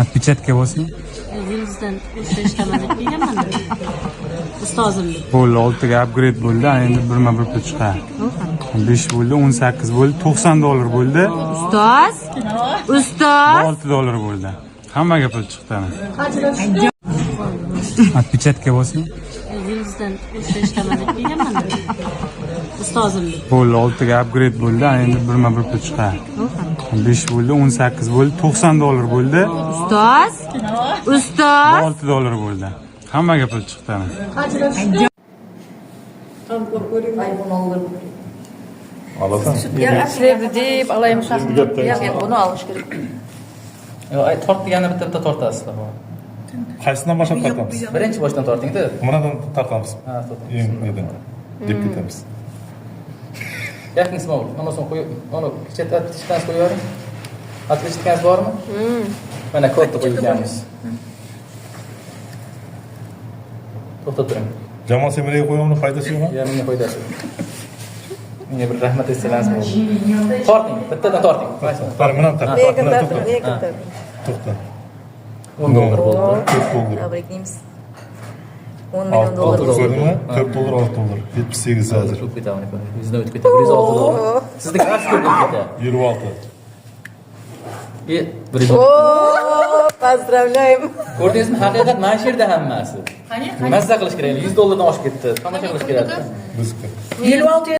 Отпечатка bosing. Yulduzdan o'sha ishlaman deb kelganman. Ustozimni. Bo'ldi, oltiga upgrade bo'ldi. Ana endi birma bir pul chiqadi. 5 bo'ldi, 18 bo'ldi, 90 dollar bo'ldi. Ustoz? Ustoz? 6 dollar bo'ldi. Hammaga pul chiqdi ana. Отпечатка bosing. Yulduzdan o'sha ishlaman deb kelganman. Ustozimni. Bo'ldi, oltiga upgrade bo'ldi. Ana endi birma bir pul chiqadi. 5 bo'ldi, 18 bo'ldi, 90 dollar bo'ldi. Ustoz? Ustoz? 6 dollar bo'ldi. Hammaga pul chiqdi ana. Alasan. Sizlarni deb alayım shahni. Buni olish kerak. Yo'q, ay, tort deganda bitta bitta tortasizlar. Qaysidan boshlab tortamiz? Birinchi boshdan tortingda. Bunadan tortamiz. Ha, tortamiz. Eng nedan deb ketamiz. Yaqin small. Mana so'ng qo'yib, mana chet отпечаткani qo'yib yuboring. Отпечатканgiz bormi? Mana kodni qo'yganmiz. To'xtab turing. Jamol Semirga qo'yamni foydasi yo'qmi? Ya, menga foydasi yo'q. Menga bir rahmat aytsangiz bo'ldi. Torting, bittadan torting. Mana buni tort. Lekin Buni torting, to'xta. lekin torting. To'xta. 10 dollar bo'ldi. 4 dollar. Tabriklaymiz. 10 million 6 dollar. dollar ko'rdingmi? 4 dollar, 6 dollar. 78 hozir. O'tib ketadi, yuzdan o'tib ketadi. 106 dollar. Sizniki rost ko'p bo'lib ketadi. 56. E, 110. O, поздравляем. Ko'rdingizmi, haqiqat mana shu yerda hammasi. Mazza qilish kerak. 100 dollardan oshib ketdi. Tomosha qilish kerak. Bizniki. 56.